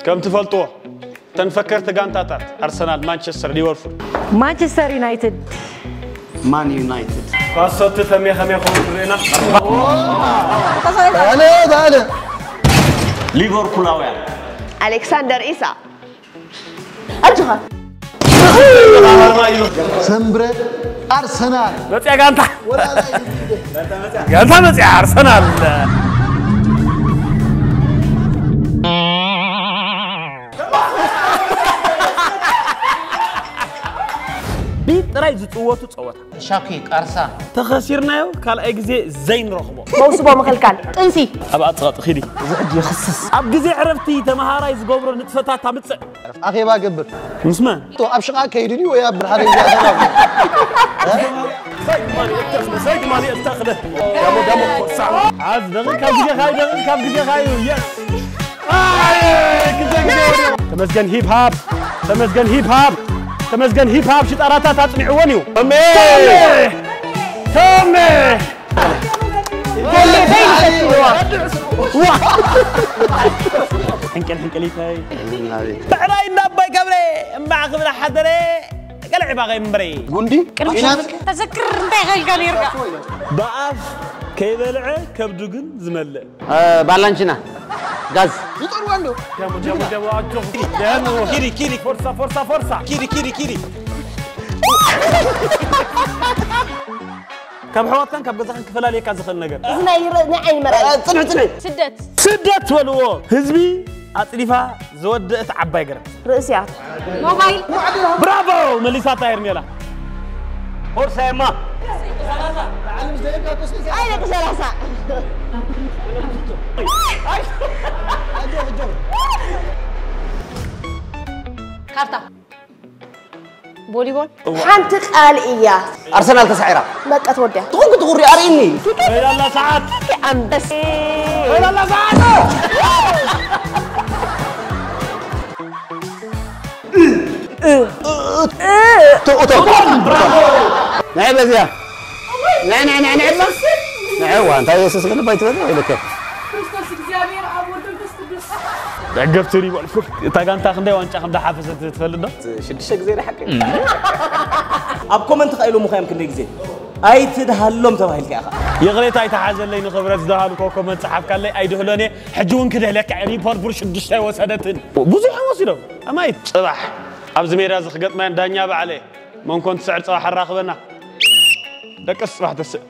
ከም ትፈልጥዎ፣ እተን ፈከርቲ ጋንታታት ኣርሰናል፣ ማንቸስተር፣ ሊቨርፑል። ማንቸስተር ዩናይትድ። ማን ዩናይትድ። ኳሶቲ ተሜ ከመይ ክኸውን ርኢና። ታለ ታለ ሊቨርፑላውያን ኣሌክሳንደር ኢሳ ኣጆኻ ሰምብረ ኣርሰናል መጽያ ጋንታ ወራላይ ጋንታ መጽያ ኣርሰናል። ብጥራይ ዝጽወቱ ጸወታ ሻኪ ቃርሳ ተኸሲርናዮ ካልኣይ ግዜ ዘይንረኽቦ። መውስቦ ምኽልካል ጥንሲ ኣብ ኣጽቓጥ ኺዲ ዝሕጂ ይኽስስ ኣብ ግዜ ዕረፍቲ ተመሃራይ ዝገብሮ ንጥፈታት ኣምጽእ። ኣኼባ ገብር ምስ መን? ቶ ኣብ ሽቓ ከይዱ ድዩ ወይ ኣብ ሓደ ግዜ ኣኼባ ዘይትማሊ እተኽለ ደሞ ደሞ ኮሳ ሓዝ ደቒቕ ካብ ግዜኻ እዩ፣ ደቒቕ ካብ ግዜኻ እዩ። የስ ተመስገን ሂፕ ሃፕ ተመስገን ሂፕ ሃፕ ተመስገን ሂፕ ሃፕ ሽጣራታት ኣጽኒዕዎን እዩ። ተሜ ተሜ ሕንቅል ሕንቅሊተይ ብዕራይ እንዳባይ ከብረ እምባዕ ክብላ ሓደረ። ቀልዒ ባቐይ እምበረይ ጉንዲ ቅድሚ ዒናት ተዘክር እንታይ ከልካ ነርካ ብኣፍ ከይበልዐ ከብዱ ግን ዝመልእ ባላንቺና ጋዝ ደሞ ደሞ ደሞ ኣጆኹ ደሞ ኪዲ ኪዲ ፎርሳ ፎርሳ ፎርሳ ኪዲ ኪዲ ኪዲ ካብ ኣሕዋትካን ካብ ገዛኻን ክፈላልየካ ዝኽእል ነገር እዚ ናይ ር- ናይ ዓይኒ መርኣይ ጽንዕ ጽንዕ ስደት ስደት ትበልዎ ህዝቢ ኣጽዲፋ ዝወደእት ዓባይ ገረብ ርእስያ ሞባይል ብራቮ መሊሳታ ሄርሜላ ፎርሳየማ ኣይነት ሰላሳ ካርታ ቦሊቦል ሓንቲ ቃል እያ ኣርሰናል ተሳዒራ በቃ ተወዲያ ትኹን ክትኹሪ ኣርእኒ ከይዳላ ሰዓት ኣንበስ ከይዳላ ሰዓት ትእቶ ናይ በዚያ ናይ ናይ ናይ ናይ ናይ ዋ እንታይ የሱስ ግን ባይትበል ይልከ ክርስቶስ እግዚኣብሔር ኣብ ወልድ መንፈስ ቅዱስ ደገፍቲ ሊቨርፑል እታ ጋንታ ክንደይ ዋንጫ ከም ዝሓፈሰት ትፈልጥ ዶ? ሽዱሽተ ግዜ ዶ ሓቂ ኣብ ኮመንት ከ ኢሎም ምዃዮም ክንደይ ግዜ ኣይትድሃሎም ተባሂልካ ኢኻ ይቕሬታ ኣይተሓዘለይ ንኽብረት ዝደሃሉ ኮኮመንት ጸሓፍካለይ ኣይድህሎን እየ ሕጂ እውን ክደህለካ እየ ሊቨርፑል ሽዱሽተ ኣይወሰደትን ብዙሕ እዮም ወሲዶም ኣማይት ጽባሕ ኣብዚ ሜዳ እዚ ክገጥማየን ዳኛ ባዕለ መንኮን ትስዕር ጸባሕ ኣራኽበና ደቀስ ጽባሕ ተስእ